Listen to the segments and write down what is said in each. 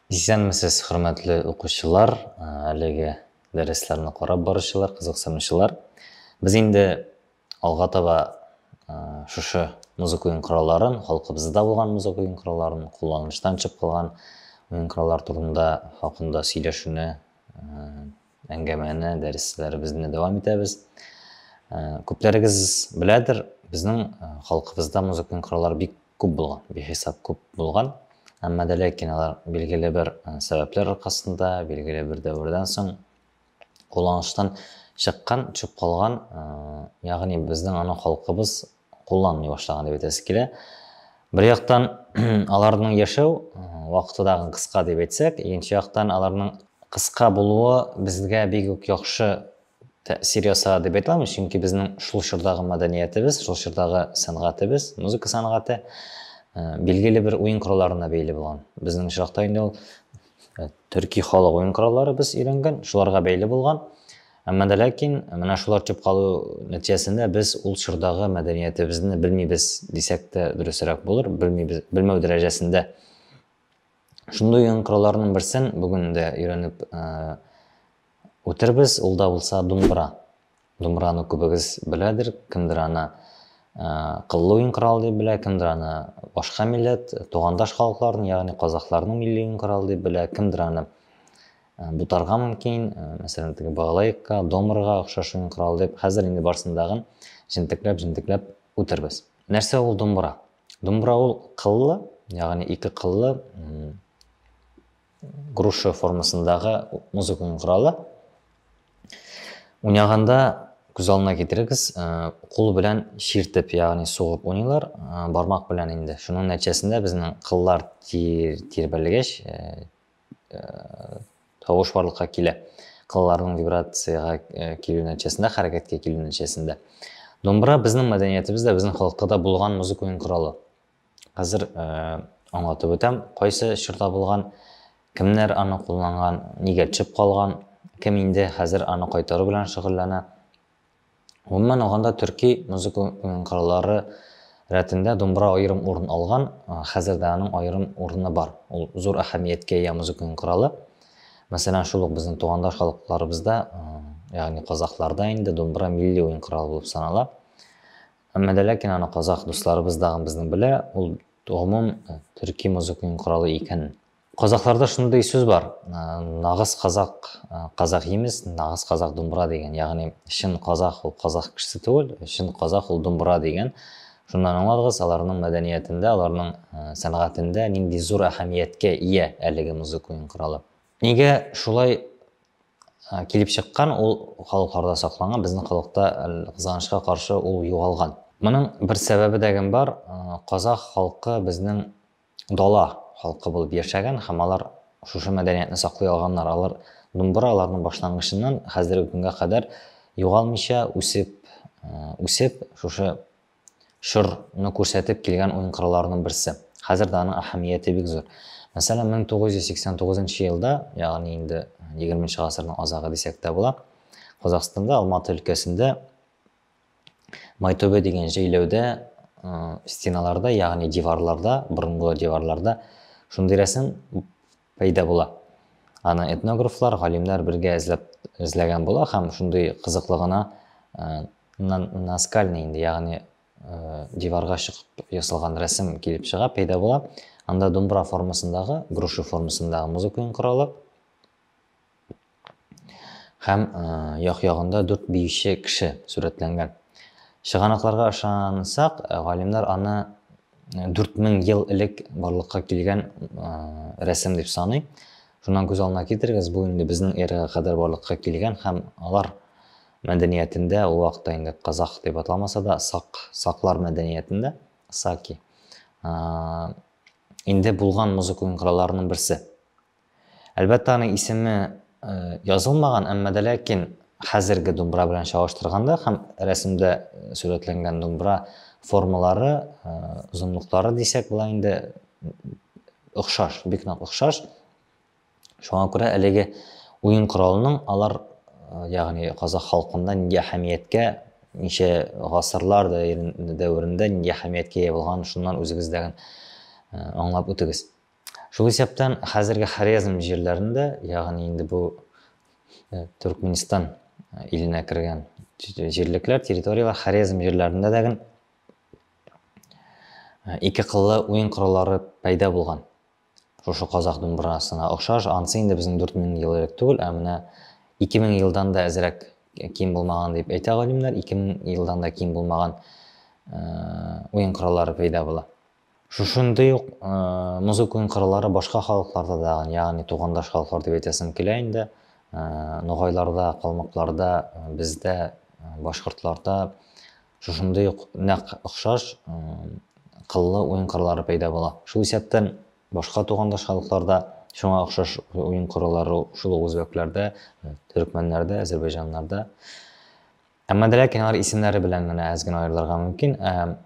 Исәнмесез, хөрмәтле укучылар, әлеге дәресләрне карап баручылар, кызыксынучылар. Без инде алга таба шушы музыка уен коралларын, халкыбызда булган музыка уен коралларын, кулланыштан чыгып калган уен кораллар турында хакында сөйләшүне, әңгәмәне, дәресләребезне дәвам итәбез. Күпләрегез беләдер, безнең халкыбызда музыка уен кораллары бик күп булган, бихисап күп булган. Әмма дә ләкин алар билгеле бер сәбәпләр аркасында, билгеле бер дәвердән соң кулланыштан чыккан, төшеп калган, ягъни безнең аны халкыбыз кулланмый башлаган дип әйтәсе килә. Бер яктан аларның яшәү вакыты дагы кыска дип әйтсәк, икенче яктан аларның кыска булуы безгә бик үк яхшы тәэсир ясады дип әйтә алмыйм, чөнки безнең шул чордагы мәдәниятебез, шул чордагы сәнгатебез, музыка сәнгате билгеле бер уен коралларына бәйле булган. Безнең очракта инде ул төрки халык уен кораллары без өйрәнгән, шуларга бәйле булган. Әмма дә ләкин менә шулар төшеп калу нәтиҗәсендә без ул чордагы мәдәниятебезне белмибез дисәк тә дөресрәк булыр, белмибез, белмәү дәрәҗәсендә. Шундый уен коралларының берсен бүген дә өйрәнеп үтербез, ул да булса думбра. Думбраны күбегез беләдер, кемдер аны кыллы уен коралы дип белә, кемдер аны башка милләт, тугандаш халыкларның, ягъни казахларның милли уен коралы дип белә, кемдер аны бутарга мөмкин, мәсәлән, теге балалайка, домрага охшаш уен коралы дип. Хәзер инде барсындагын җентекләп-җентекләп үтербез. Нәрсә ул думбра? Думбра ул кыллы, ягъни ике кыллы груша формасындагы музыка уен коралы. Уйнаганда күз алдына китерегез, кул белән чиртеп, ягъни сугып уйныйлар, бармак белән инде. Шуның нәтиҗәсендә безнең кыллар тирбәлгәч, тавыш барлыкка килә. Кылларның вибрациягә килү нәтиҗәсендә, хәрәкәткә килү нәтиҗәсендә. Домбыра безнең мәдәниятебездә, безнең халыкта да булган музыка уен коралы. Хәзер аңлатып үтәм, кайсы чорда булган, кемнәр аны кулланган, нигә төшеп калган, кем инде хәзер аны кайтару белән шөгыльләнә. Гомумән алганда, төрки музыка уен кораллары рәтендә думбра аерым урын алган, хәзер дә аның аерым урыны бар. Ул зур әһәмияткә ия музыка уен коралы. Мәсәлән, шул ук безнең тугандаш халыкларыбызда, ягъни казахларда инде думбра милли уен коралы булып санала. Әмма дә ләкин аны казах дусларыбыз дагын безнең белә, ул гомум төрки музыка уен коралы икәнен. Казахларда шундый сүз бар, нагыз казак казах имес, нагыз казак думбра дигән. Ягъни чын казах ул казах кешесе түгел, чын казах ул думбра дигән. Шуннан аңладыгыз, аларның мәдәниятендә, аларның сәнгатендә нинди зур әһәмияткә ия әлеге музыка уен коралы. Нигә шулай килеп чыккан, ул халыкларда сакланган, безнең халыкта, кызганычка каршы, ул югалган. Моның бер сәбәбе дә бар, казах халкы безнең дала халкы булып яшәгән һәм алар шушы мәдәниятне саклый алганнар. Алар думбыра аларның башлангычыннан хәзерге көнгә кадәр югалмыйча үсеп, үсеп, шушы чорны күрсәтеп килгән уен коралларының берсе. Хәзер дә аның әһәмияте бик зур. Мәсәлән, 1989 елда, ягъни инде 20 гасырның азагы дисәк тә була, Казахстанда, Алматы өлкәсендә Майтобе дигән җәйләүдә стеналарда, ягъни диварларда, борынгы диварларда шундый рәсем пәйда була. Аны этнографлар, галимнәр бергә эзләп эзләгән була һәм шундый кызыклы гына наскальный инде, ягъни диварга чыгып ясалган рәсем килеп чыга, пәйда була. Анда думбра формасындагы, груша формасындагы музыка уен коралы һәм як-ягында дүрт биюче кеше сурәтләнгән. Чыганакларга ышансак, галимнәр аны 4000 ел элек барлыкка килгән рәсем дип саный. Шуннан күз алдына китерегез, бу инде безнең эрага кадәр барлыкка килгән һәм алар мәдәниятендә, ул вакытта инде казах дип аталмаса да, сак, саклар мәдәниятендә, саки, инде булган музыка уен коралларының берсе. Әлбәттә, аның исеме язылмаган, әмма дә ләкин хәзерге думбра белән чагыштырганда һәм рәсемдә сурәтләнгән думбра формалары, озынлыклары дисәк була инде охшаш, бик нык охшаш. Шуңа күрә әлеге уен коралының алар, ягъни казах халкында нинди әһәмияткә, ничә гасырлар дәверендә нинди әһәмияткә ия булган, шуннан үзегез дә аңлап үтегез. Шул исәптән хәзерге Хорезм җирләрендә, ягъни инде бу Төркменстан иленә кергән җирлекләр, территорияләр, Хорезм җирләрендә дә ике кыллы уен кораллары пәйда булган. Шушы казах думбрасына охшаш, ансы инде безнең 4000 ел элек түгел, ә менә 2000 елдан да әзрәк ким булмаган дип әйтә галимнәр, 2000 елдан да ким булмаган уен кораллары пәйда була. Шушындый ук музыка уен кораллары башка халыкларда да, ягъни тугандаш халыклар дип әйтәсем килә инде, ногайларда, калмыкларда, бездә, башкортларда шушындый ук нәкъ охшаш кыллы уен кораллары пәйда була. Шул исәптән башка тугандаш халыкларда шуңа охшаш уен кораллары шул ук үзбәкләрдә, төрекмәннәрдә, әзербайҗаннарда. Әмма дә ләкин алар исемнәре белән генә әз генә аерылырга мөмкин.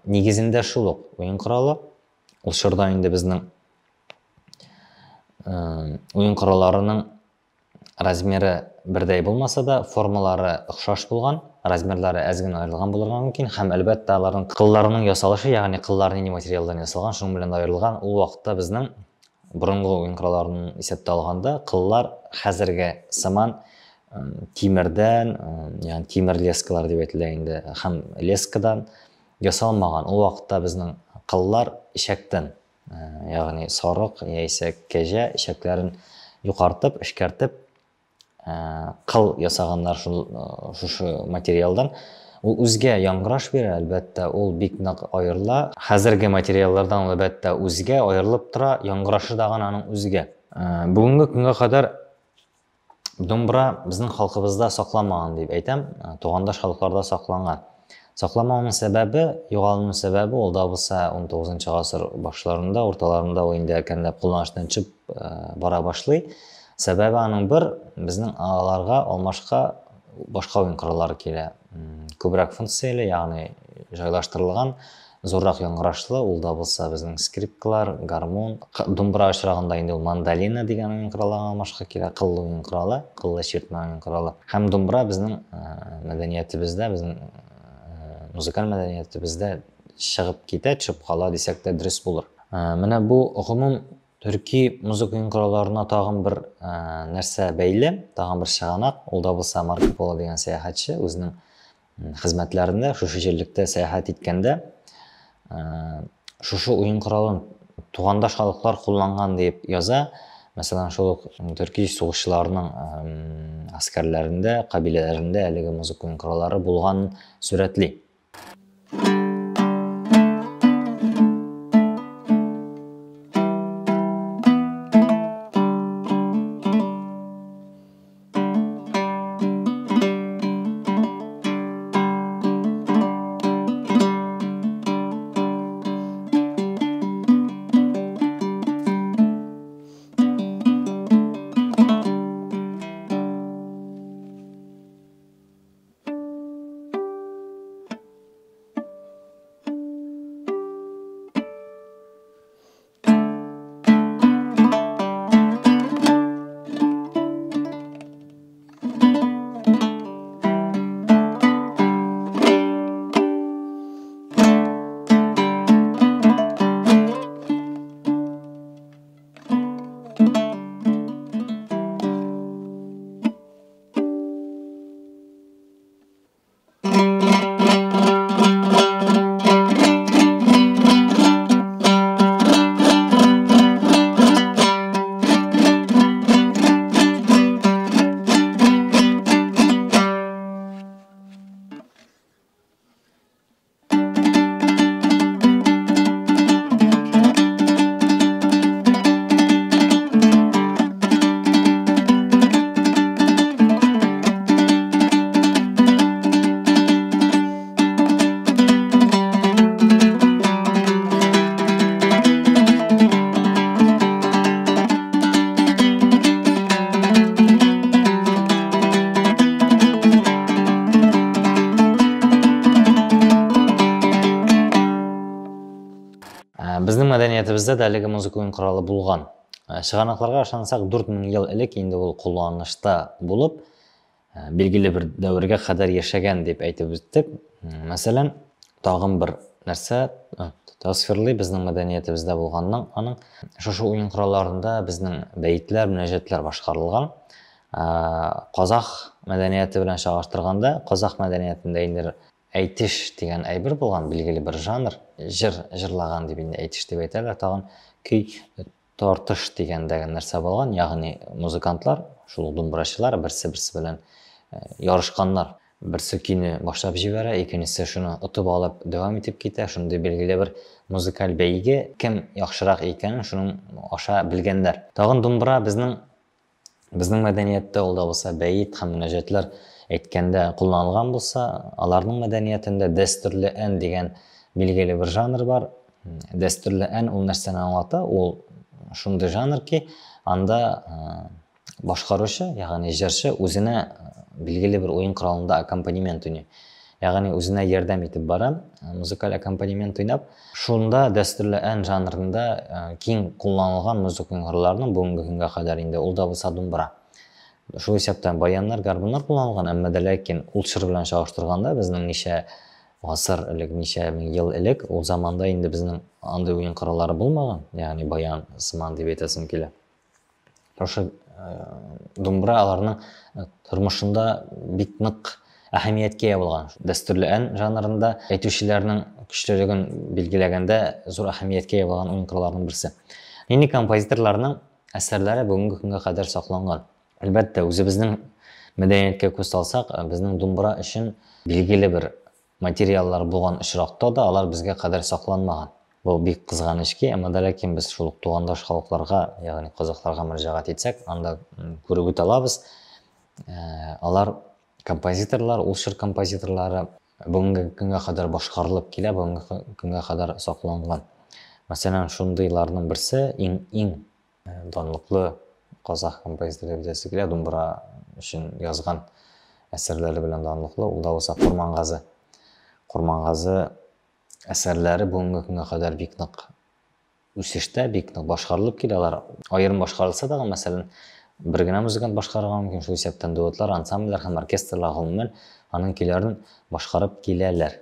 Нигезендә шул ук уен коралы. Ул чорда инде безнең уен коралларының размеры бердәй булмаса да, формалары охшаш булган, размерлары әз генә аерылган булырга мөмкин һәм әлбәттә аларның кылларының ясалышы, ягъни кыллар нинди материалдан ясалган, шуның белән дә аерылган. Ул вакытта безнең борынгы уен коралларын исәптә алганда, кыллар хәзерге сыман тимердән, ягъни тимер лескалар дип әйтелә инде, һәм лескадан ясалмаган. Ул вакытта безнең кыллар ишәктән, ягъни сарык яисә кәҗә ишәкләрен юкартып, эшкәртеп, кыл ясаганнар шул шушы материалдан. Ул үзгә яңгыраш бирә, әлбәттә, ул бик нык аерыла. Хәзерге материаллардан ул әлбәттә үзгә, аерылып тора, яңгырашы дагын аның үзгә. Бүгенге көнгә кадәр думбра безнең халкыбызда сакланмаган дип әйтәм, тугандаш халыкларда сакланган. Сакламауның сәбәбе, югалуның сәбәбе ул да булса 19 гасыр башларында, урталарында ул инде әкренләп кулланыштан төшеп бара башлый. Сәбәбе аның бер, безнең аларга алмашка башка уен кораллары килә. Күбрәк функцияле, ягъни җайлаштырылган, зуррак яңгырашлы, ул да булса безнең скрипкалар, гармун, думбра очрагында инде ул мандолина дигән уен коралы алмашка килә, кыллы уен коралы, кыллы чиртмә уен коралы. Һәм думбра безнең мәдәниятебездә, безнең музыкаль мәдәниятебездә чыгып китә, төшеп кала дисәк тә дөрес булыр. Менә бу гомум төрки музыка уен коралларына тагын бер нәрсә бәйле, тагын бер чыганак, ул да булса Марко Поло дигән сәяхәтче үзенең хезмәтләрендә шушы җирлектә сәяхәт иткәндә шушы уен коралын тугандаш халыклар кулланган дип яза. Мәсәлән, шул ук төрки сугышчыларының әскәрләрендә, кабиләләрендә әлеге музыка уен кораллары булганын сурәтли. Безнең мәдәниятебездә дә әлеге музыка уен коралы булган. Чыганакларга ышансак, 4000 ел элек инде ул кулланышта булып, билгеле бер дәвергә кадәр яшәгән дип әйтеп үттек. Мәсәлән, тагын бер нәрсә тасвирлый безнең мәдәниятебездә булганның аның. Шушы уен коралларында безнең бәетләр, мөнәҗәтләр башкарылган. Казах мәдәнияте белән чагыштырганда, казах мәдәниятендә инде әйтеш дигән әйбер булган, билгеле бер жанр, җыр җырлаган дип инде әйтеш дип әйтәләр, тагын көй тартыш дигән дәге нәрсә булган, ягъни музыкантлар, шул ук думбрачылар берсе-берсе белән ярышканнар. Берсе көйне башлап җибәрә, икенчесе шуны отып алып дәвам итеп китә. Шундый билгеле бер музыкаль бәйге, кем яхшырак икәнен шуның аша белгәннәр. Тагын думбра безнең безнең мәдәнияттә ул да булса бәет һәм мөнәҗәтләр әйткәндә кулланылган булса, аларның мәдәниятендә дәстүрле ән дигән билгеле бер жанр бар. Дәстүрле ән ул нәрсәне аңлата? Ул шундый жанр ки, анда башкаручы, ягъни җырчы үзенә билгеле бер уен коралында аккомпанемент уйный. Ягъни үзенә ярдәм итеп бара, музыкаль аккомпанемент уйнап. Шунда дәстүрле ән жанрында киң кулланылган музыка уен коралларының бүгенге көнгә кадәр инде ул да булса думбра. Шул исәптән баяннар, гармуннар кулланылган, әмма дә ләкин ул чор белән чагыштырганда безнең ничә гасыр элек, ничә мең ел элек ул заманда инде безнең андый уен кораллары булмаган, ягъни баян сыман дип әйтәсем килә. Шушы думбра аларның тормышында бик нык әһәмияткә ия булган. Дәстүрле ән жанрында әйтүчеләрнең көчлелеген билгеләгәндә зур әһәмияткә ия булган уен коралларының берсе. Нинди композиторларның әсәрләре бүгенге көнгә кадәр сакланган? Әлбәттә, үзебезнең мәдәнияткә күз салсак, безнең думбра өчен билгеле бер материаллар булган очракта да алар безгә кадәр сакланмаган. Бу бик кызганыч ки, әмма дә ләкин без шул ук тугандаш халыкларга, ягъни казахларга мөрәҗәгать итсәк, анда күреп үтә алабыз. Алар композиторлар, ул чор композиторлары бүгенге көнгә кадәр башкарылып килә, бүгенге көнгә кадәр сакланган. Мәсәлән, шундыйларның берсе иң-иң данлыклы казах композиторы дип әйтәсе килә, думбра өчен язган әсәрләре белән данлыклы, ул да булса Курмангазы. Курмангазы әсәрләре бүгенге көнгә кадәр бик нык үсештә, бик нык башкарылып килә. Алар аерым башкарылса да, мәсәлән, бер генә музыкант башкарырга мөмкин, шул исәптән дуэтлар, ансамбльләр һәм оркестрлар гомумән аның көйләрен башкарып киләләр.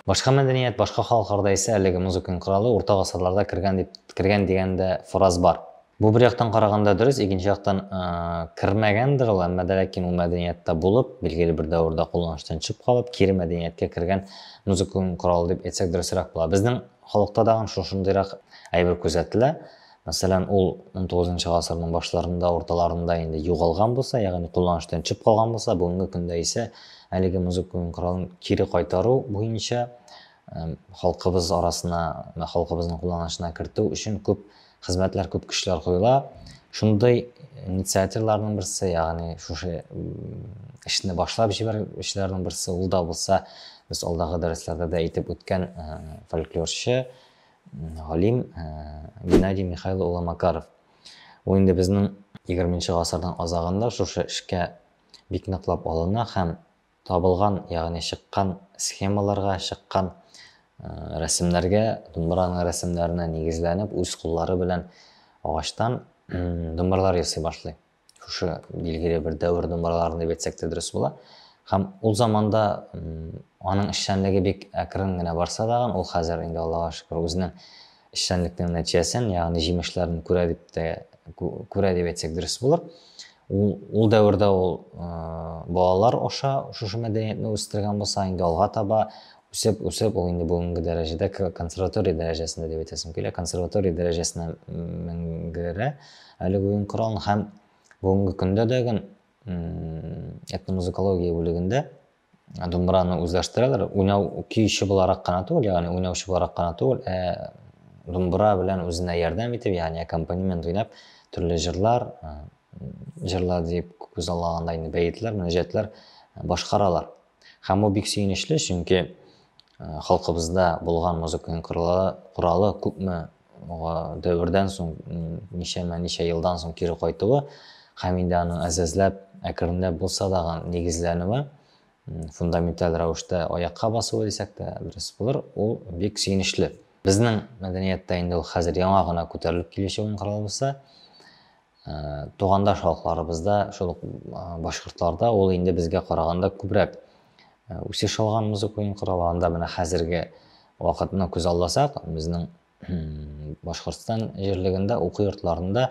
Башка мәдәният, башка халыкларда исә әлеге музыка коралы урта гасырларда кергән дип кергән дигән дә фраз бар. Бу бер яктан караганда дөрес, икенче яктан кермәгәндер ул, әмма дә ләкин ул мәдәнияттә булып, билгеле бер дәвердә кулланыштан чыгып калып, кире мәдәнияткә кергән музыка коралы дип әйтсәк дөресрәк була. Безнең халыкта тагын шушындыйрак әйбер күзәтелә. Мәсәлән, ул 19 гасырның башларында, урталарында инде югалган булса, ягъни кулланыштан чыгып калган булса, бүгенге көндә исә әлеге музыка коралын кире кайтару буенча халкыбыз арасына, халкыбызның кулланышына кертү өчен күп хезмәтләр, күп көчләр куела. Шундый инициаторларның берсе, ягъни шушы эшне башлап җибәрүчеләрнең берсе, ул да булса без алдагы дәресләрдә дә әйтеп үткән фольклорчы, галим Геннадий Михайло улы Макаров. Ул инде безнең 20 гасырның азагында шушы эшкә бик ныклап алына һәм табылган, ягъни чыккан схемаларга, чыккан рәсемнәргә, думбраның рәсемнәренә нигезләнеп, үз куллары белән агачтан думбралар ясый башлый. Шушы билгеле бер дәвер думбраларын дип әйтсәк тә дөрес була. Һәм ул заманда аның эшчәнлеге бик әкрен генә барса да, ул хәзер инде Аллага шөкер үзенең эшчәнлекнең нәтиҗәсен, ягъни җимешләрен күрә дип тә күрә дип әйтсәк дөрес булыр. Ул дәвердә ул балалар аша шушы мәдәниятне үстергән булса, инде алга таба үсеп, үсеп, ул инде бүгенге дәрәҗәдә консерватория дәрәҗәсендә дип әйтәсем килә, консерватория дәрәҗәсенә менгерә әлеге уен коралын һәм бүгенге көндә дә этномузыкология бүлегендә думбыраны үзләштерәләр. Уйнау көйче буларак кына түгел, ягъни уйнаучы буларак кына түгел, ә думбыра белән үзенә ярдәм итеп, ягъни аккомпанемент уйнап, төрле җырлар, җырлар дип күз аллаганда инде бәетләр, мөнәҗәтләр башкаралар. Һәм бу бик сөенечле, чөнки халкыбызда булган музыка уен коралы күпме дәвердән соң, ничәмә ничә елдан соң кире кайтуы һәм инде аның әзәзләп, әкренләп булса да нигезләнүе, фундаменталь рәвештә аякка басуы дисәк тә дөрес булыр, ул бик сөенечле. Безнең мәдәнияттә инде ул хәзер яңа гына күтәрелеп килүче уен коралы булса, тугандаш халыкларыбызда, шул ук башкортларда ул инде безгә караганда күбрәк үсеш алган музыка уен коралы. Анда менә хәзерге вакытны күз алласак, безнең Башкортстан җирлегендә уку йортларында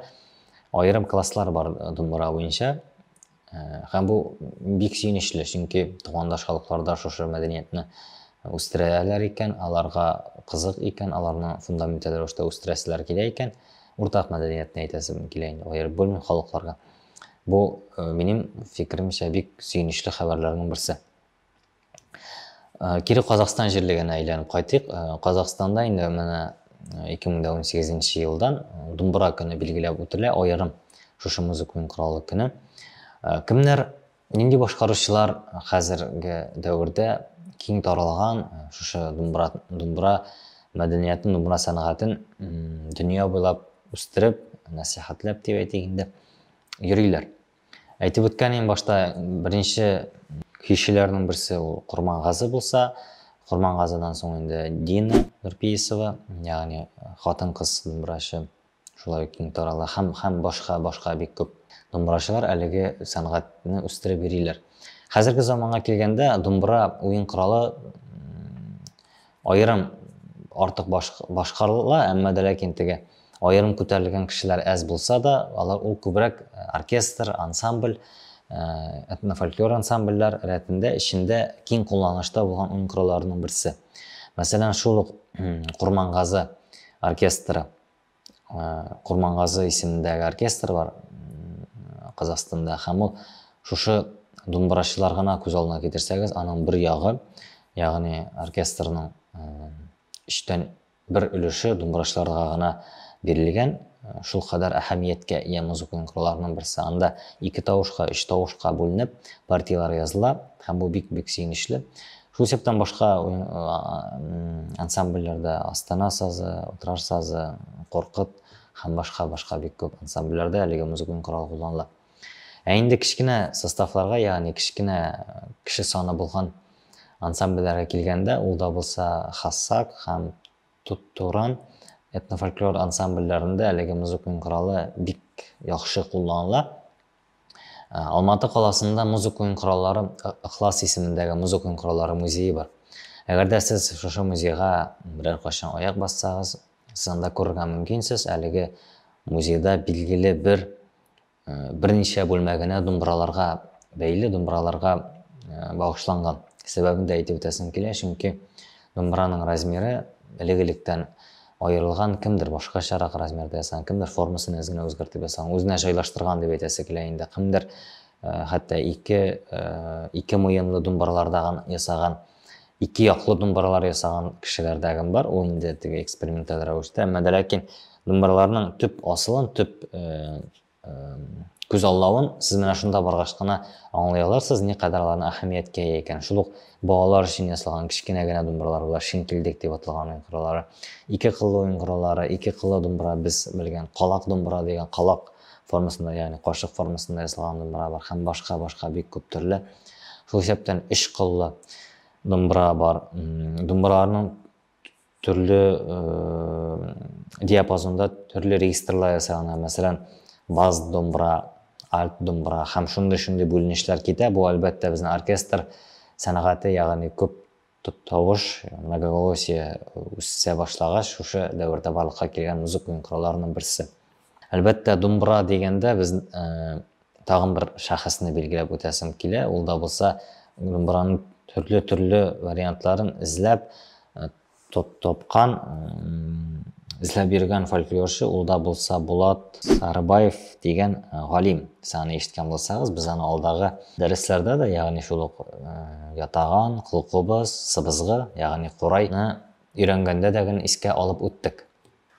аерым класслар бар думбыра буенча. Һәм бу бик сөенечле, чөнки тугандаш халыкларда шушы мәдәниятне үстерәләр икән, аларга кызык икән, аларны фундаменталь рәвештә үстерәселәр килә икән. Уртак мәдәниятне әйтәсем килә инде, аерып бүлмим халыкларга. Бу минем фикеремчә бик сөенечле хәбәрләрнең берсе. Кире Казахстан җирлегенә әйләнеп кайтыйк. Казахстанда инде менә 2018 елдан Думбыра көне билгеләп үтелә, аерым шушы музыка уен коралы көне. Кемнәр, нинди башкаручылар хәзерге дәвердә киң таралган шушы думбыра, думбыра мәдәниятен, думбыра сәнгатен дөнья буйлап үстереп, нәсихәтләп дип әйтик инде, йөриләр. Әйтеп үткән идем башта, беренче көйчеләрнең берсе ул Кормангазы булса, Кормангазыдан соң инде Дина Нурпейсова, ягъни хатын-кыз думбырачы, шулай ук киң тарала һәм һәм башка башка бик күп думбырачылар әлеге сәнгатьне үстереп йөриләр. Хәзерге заманга килгәндә, думбыра уен коралы аерым артык башкарыла, әмма дә ләкин теге аерым күтәрелгән кешеләр әз булса да, алар ул күбрәк оркестр, ансамбль, этнофольклор ансамбльләр рәтендә эчендә киң кулланышта булган уен коралларының берсе. Мәсәлән, шул ук Курмангазы оркестры, Курмангазы исемендәге оркестр бар Казахстанда, һәм ул шушы думбырачылар гына күз алдына китерсәгез, аның бер ягы, ягъни оркестрның өчтән бер өлеше думбырачыларга гына бирелгән, шул кадәр әһәмияткә ия музыка уен коралларының берсе. Анда ике тавышка, өч тавышка бүленеп партияләр языла, һәм бу бик-бик сөенечле. Шул исәптән башка ансамбльләрдә Астана сазы, Отрар сазы, Коркыт һәм башка-башка бик күп ансамбльләрдә әлеге музыка уен коралы кулланыла. Ә инде кечкенә составларга, ягъни кечкенә кеше саны булган ансамбльләргә килгәндә, ул да булса Хассак һәм Туттуран этнофольклор ансамбльләрендә әлеге музыка уен коралы бик яхшы кулланыла. Алматы каласында музыка уен кораллары Ыхлас исемендәге музыка уен кораллары музее бар. Әгәр дә сез шушы музейга берәр кайчан аяк бассагыз, сез анда күрергә мөмкинсез, әлеге музейда билгеле бер берничә бүлмә генә думбыраларга бәйле, думбыраларга багышланган. Сәбәбен дә әйтеп үтәсем килә, чөнки думбыраның размеры элек-электән аерылган, кемдер башкачарак размерда ясаган, кемдер формасын әз генә үзгәртеп ясаган, үзенә җайлаштырган дип әйтәсе килә инде, кемдер хәтта ике ике муенлы думбыралардаган ясаган, ике яклы думбыралар ясаган кешеләр дә бар, ул инде теге эксперименталь рәвештә, әмма дә ләкин думбыраларның төп асылын, төп күз аллавын сез менә шунда баргач кына аңлый алырсыз, никадәр аларның әһәмияткә ия икән. Шул ук балалар өчен ясалган кечкенә генә думбыралар, болар шинкилдек дип аталган уен кораллары, ике кыллы уен кораллары, ике кыллы думбыра без белгән калак думбыра дигән калак формасында, ягъни кашык формасында ясалган думбыра бар һәм башка-башка бик күп төрле. Шул исәптән өч кыллы думбыра бар. Думбыраларның төрле диапазонда төрле регистрлар ясалган. Мәсәлән, бас думбыра, альт думбыра һәм шундый-шундый бүленешләр китә. Бу, әлбәттә, безнең оркестр сәнгате, ягъни күп тавыш, многоголосие үсә башлагач, шушы дәвердә барлыкка килгән музыка уен коралларының берсе. Әлбәттә, думбыра дигәндә без Тагын бер шәхесне билгеләп үтәсем килә. Ул да булса думбраның төрле-төрле вариантларын эзләп тапкан, эзләп йөргән фольклорчы, ул да булса Булат Сарыбаев дигән галим. Сез аны ишеткән булсагыз, без аны алдагы дәресләрдә дә, ягъни шул ук ятаган, кылкубыз, сыбызгы, ягъни курайны өйрәнгәндә дә генә искә алып үттек.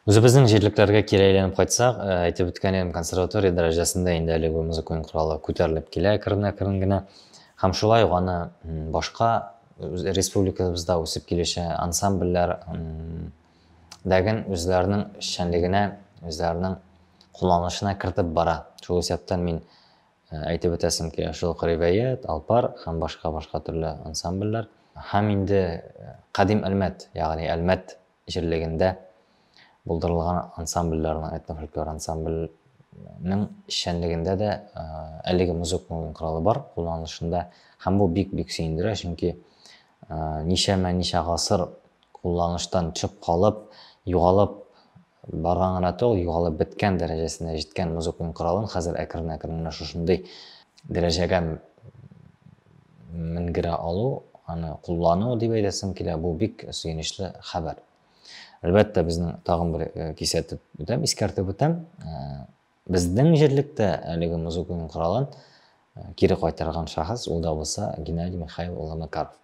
Үзебезнең җирлекләргә кире әйләнеп кайтсак, әйтеп үткән идем, консерватория дәрәҗәсендә инде әлеге музыка уен коралы күтәрелеп килә әкрен-әкрен генә. Һәм шулай ук аны башка республикабызда үсеп килүче ансамбльләр дәген үзләренең эшчәнлегенә, үзләренең кулланылышына кертеп бара. Шул исәптән мин әйтеп үтәсем килә, шул ук Риваять, Алпар һәм башка-башка төрле ансамбльләр. Һәм инде Кадим Әлмәт, ягъни Әлмәт җирлегендә булдырылган ансамбльләрнең, этнофольклор ансамбльнең эшчәнлегендә дә әлеге музыка уен коралы бар кулланылышында. Һәм бу бик-бик сөендерә, чөнки ничәмә-ничә гасыр кулланыштан төшеп калып, югалып барган гына түгел, югалып беткән дәрәҗәсенә җиткән музыка уен коралын хәзер әкрен-әкрен генә шушындый дәрәҗәгә менгерә алу, аны куллану дип әйтәсем килә, бу бик сөенечле хәбәр. Әлбәттә, безнең тагын бер э, кисәтеп үтәм, искәртеп үтәм. Э, безнең җирлектә әлеге музыка уен коралын э, кире кайтарган шәхес ул да булса Геннадий Михаил улы Макаров.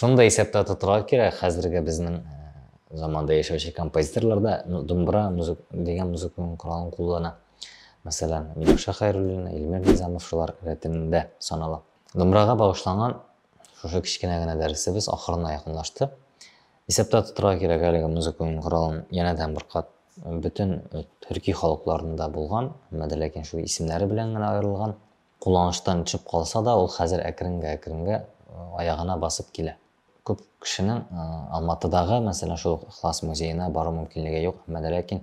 Шуны да исәптә тотырга кирәк, хәзерге безнең заманда яшәүче композиторлар да думбра музык дигән музыка коралын куллана. Мәсәлән, Миләүшә Хәйруллина, Илмир Низамов шулар рәтендә санала. Думбрага багышланган шушы кечкенә генә дәресебез ахырына якынлашты. Исәптә тотырга кирәк әлеге музыка уен коралын янәдән бер кат бөтен төрки халыкларында булган, әмма дә ләкин шул исемнәре белән генә аерылган. Кулланыштан төшеп калса да, ул хәзер әкренгә-әкренгә аягына басып килә. Күп кешенең Алматыдагы, мәсәлән, шул ук Ихлас музеена бару мөмкинлеге юк, әмма дә ләкин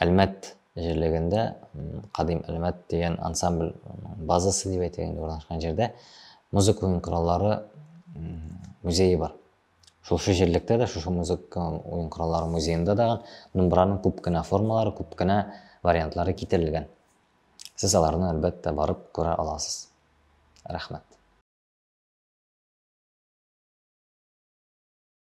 Әлмәт җирлегендә Кадим Әлмәт дигән ансамбль базасы дип әйтик инде урнашкан җирдә музыка уен кораллары музее бар. Шушы җирлектә дә, шушы музыка уен кораллары музеенда да думбраның күп кенә формалары, күп кенә вариантлары китерелгән. Сез аларны, әлбәттә, барып күрә аласыз. Рәхмәт.